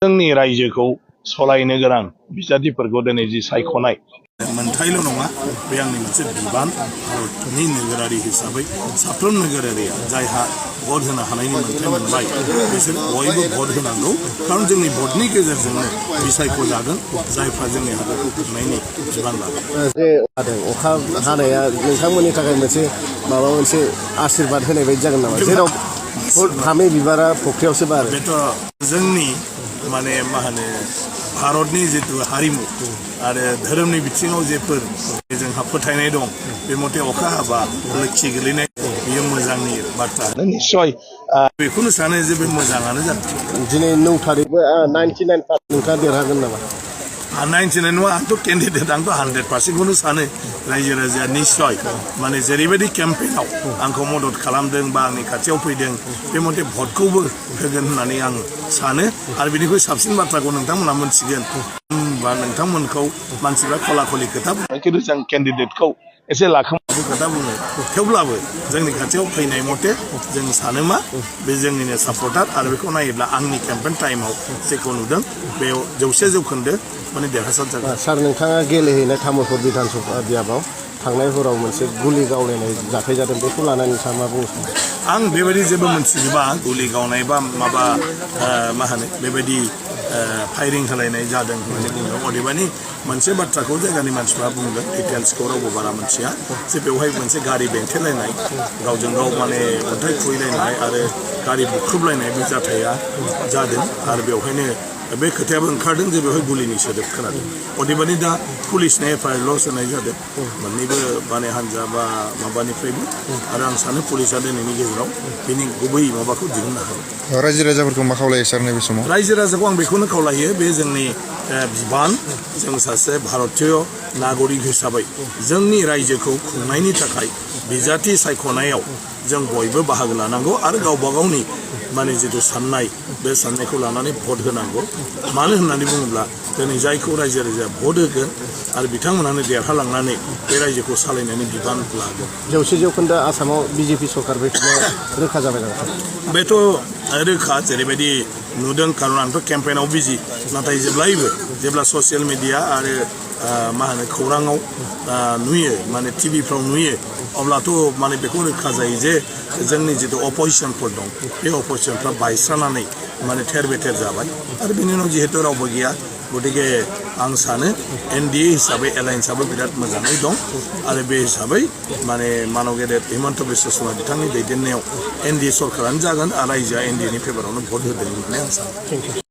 जोंनि रायजोखौ सलायनो गोनां बिजाथिफोरखौ दिनै जि सायख'नाय मोनथायल' नङा बे आंनि मोनसे बिबान भारतनि नोगोरारि हिसाबै साफ्रोम नोगोरारिया जायहा भट होनो हानायनि मोन्थाय मोनबाय बिसोर बयबो भट होनांगौ खारन जोंनि भटनि गेजेरजोंनो बिसायख'जागोन जायफ्रा जोंनि हादरखौ खुंनायनि बिबान लागोन। अखा हानाया नोंथांमोननि थाखाय मोनसे माबा मोनसे आशीर्बाद होनाय बायदि जागोन नामा जेराव फामे बिबारा फख्रियावसो बारो बेथ' जोंनि माने मा होनो भारतनि जितु हारिमु आरो धोरोमनि बिथिङाव जेफोर जोंहा फोथायनाय दं बे मथे अखा हाबा लोक्षि गोलैनाय बेयो मोजांनि बाथ्रा निस्सय बेखौनो सानो जे बे मोजाङानो जागोन। दिनै 9 तारिख 99% नोंथाङा देरहागोन नामा? 99 नङा आंथ' केन्डिडेट आंथ' 100%खौनो सानो रायजो राजाया निस्सय माने जेरैबायदि केम्पेइनाव आंखौ मदद खालामदों बा आंनि खाथियाव फैदों बे मथे भटखौबो होगोन होननानै आं सानो आरो बेनिख्रुइ साबसिन बाथ्राखौ नोंथांमोना मोनथिगोन बा नोंथांमोनखौ मानसिफ्रा खला खलि खोथा बुङो खिन्थु जों केन्डिडेटखौ एसे लाखोमाबो खोथा बुङो थेवब्लाबो जोंनि खाथियाव फैनाय मथे जों सानो मा बे जोंनिनो सापर्टार आरो बेखौ नायोब्ला आंनि केम्पेइन टाइमाव जेखौ नुदों बेयाव 100% माने देरहासार जागोन। सार नोंथाङा गेलेहैनाय तामुलपुर बिधानसभा बियाबाव थांनाय हराव मोनसे गुलि गावलायनाय जाथाय जादों बेखौ लानानै नोंथाङा मा बुंनो सानो? आं बेबायदि जेबो मोनथिजोबा गुलि गावनाय बा माबा मा होनो बेबायदि फायरिं होलायनाय जादों होननानै बुंदों अदेबानि मोनसे बाथ्राखौ जायगानि मानसिफ्रा बुंदों डिटेल्सखौ रावबो बारा मोनथिया जे बेवहाय मोनसे गारि बेंथेलायनाय गावजों गाव माने अन्थाइ खुबैलायनाय आरो गारि बुख्रुबलायनाय बे जाथाया जादों आरो बेवहायनो बे खोथायाबो ओंखारदों जे बेवहाय गुलिनि सोदोब खोनादों अदेबानि दा पुलिसनि एफआइआर लस होनाय जादों मोननैबो माने हान्जा बा माबानिफ्रायबो आरो आं सानो पुलिसा दिनैनि गेजेराव बेनि गुबै माबाखौ दिहुननो हागोन। रायजो राजाफोरखौ मा खावलायो सार नैबे समाव? रायजो राजाखौ आं बेखौनो खावलायो बे जोंनि बिबान जों सासे भारतीय नागरिक हिसाबै जोंनि रायजोखौ खुंनायनि थाखाय बिजाथि सायख'नायाव जों बयबो बाहागो लानांगौ आरो गावबा गावनि माने जितु साननाय बे साननायखौ लानानै भट होनांगौ मानो होननानै बुङोब्ला दिनै जायखौ रायजो राजाया भट होगोन आरो बिथांमोनानो देरहालांनानै बे रायजोखौ सालायनायनि बिबान लागोन। 100% आसामाव बिजेपि सरकार बेखौनो रोखा जाबाय नामा? बेथ' रोखा जेरैबायदि नुदों खारन आंथ' केम्पेइनाव बिजि नाथाय जेब्लायबो जेब्ला ससियेल मिडिया आरो मा होनो खौराङाव नुयो माने टिभिफ्राव नुयो अब्लाथ' माने बेखौ रोखा जायो जे जोंनि जितु अपोजिसनफोर दं बे अपोजिसनफ्रा बायस्रानानै माने थेर बेथेर जाबाय आरो बेनि उनाव जिहेतु रावबो गैया गतिके आं सानो एनडिए हिसाबै एलायन्सआबो बिराद मोजाङै दं आरो बे हिसाबै माने मानव गेदेर हिमन्त बिश्व शर्मा बिथांनि दैदेननायाव एनडिए सरकारानो जागोन आरो रायजोआ एनडिएनि फेभारावनो भट होदों होननानै आं सानो।